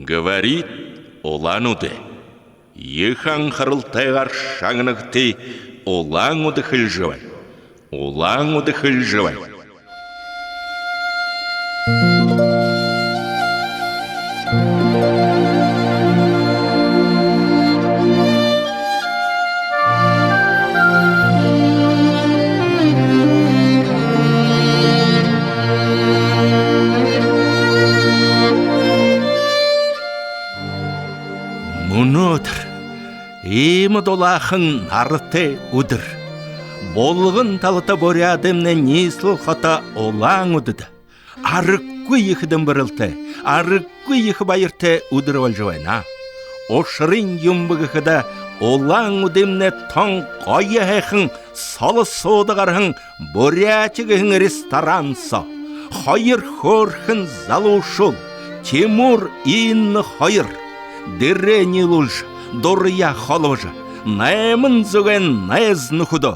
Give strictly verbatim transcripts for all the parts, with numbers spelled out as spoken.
Говорит Улан-Удэ. Ехэ анхаралтайгаар шагнагты, Улан-Удэ хэлэжэ байна. Улан-Удэ хэлэжэ байна. Мүнөөдэр иимэ дулаахан наратай үдэр. Булган талата Буряадаймнай ниислэл хото Улан-Үдэдэ аргагүй ехэ дэмбэрэлтэй, аргагүй ехэ баяртай үдэр болжо байна. Ушарынь юумб гэхэдэ, Улан-Үдэмнай тон гоё һайхан соло суута гараһан «Бурятия» гэһэн ресторан соо хоёр хөөрхэн залуушуул Тимур, Инна хоёр дээрээ ниилүүлжэ, дураяа холбожо, найман зүгэй найз нүхэдөө,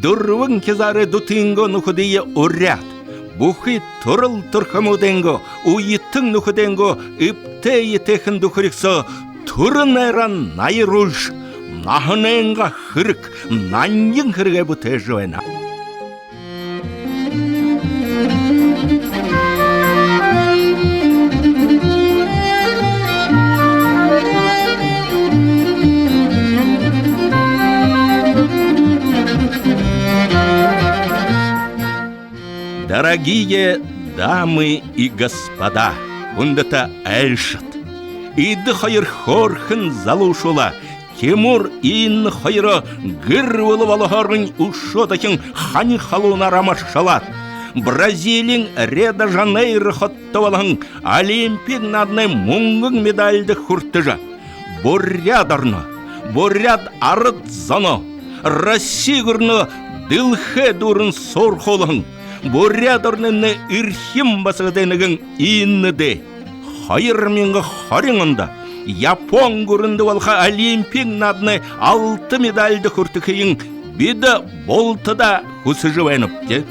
дүрбэн хизаарай дүтынгөө нүхэдые уряад, бүхы түрэл түрхэмүүдэйнгөө, үетэн нүхэдэйнгөө эбтэй эетэйхэн дүхэриг соо түрэ найраа наяруулжа, наһанайнгаа хэрэг нангин хэрэгэй бүтээжэ байна. Дорогие дамы и господа, хүндэтэ айлшад! Эдэ хоёр хөөрхэн залуушуулаа, Тимур, Инна хоёроо гэр бүлэ болоһоорнь үшөө дахин хани халуунаараа амаршалаад, Бразилиин Рио-де-Жанейро хотодо болоһон Олимпиин нааданай мүнгэн медальда хүртэжэ, Буряад ороноо, буряад арад зоноо, Росси гүрэнөө дэлхэй дүүрэн суурхуулһан, Буряад ороноймнай эрхим басагадайнь нэгэн Иннадэ хоёр мянга хорин ондо Япон гүрэндэ болохо Олимпиин нааданай алта медальда хүртэхыень бидэ бултадаа хүсэжэ байнабди.